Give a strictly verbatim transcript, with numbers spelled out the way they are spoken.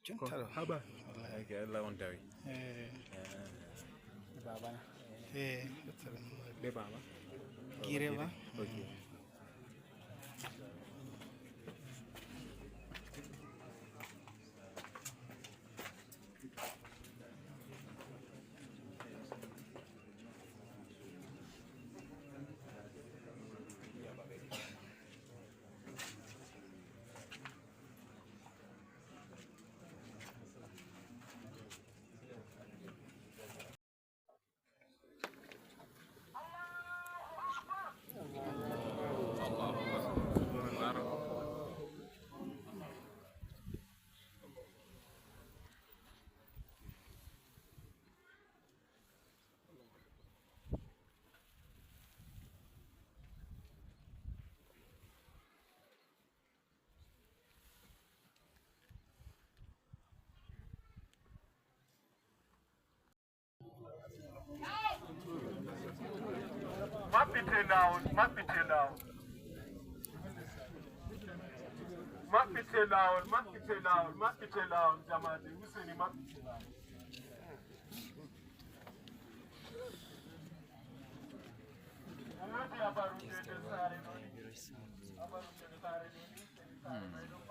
Jonta ɗo. Haba. Wallahi. Ake Allah on tawi. Eh. Baba na. Eh, jonta ɗo. Be baba. Gire ba. Ok. Maɓɓite laawol, maɓɓite laawol. Maɓɓite laawol, maɓɓite laawol, maɓɓite laawol, jamaaje, useni maɓɓite laawol. On woodi habaru cede saare ɗo ni. Habaru cede saare ɗo ni, cede saare may ɗon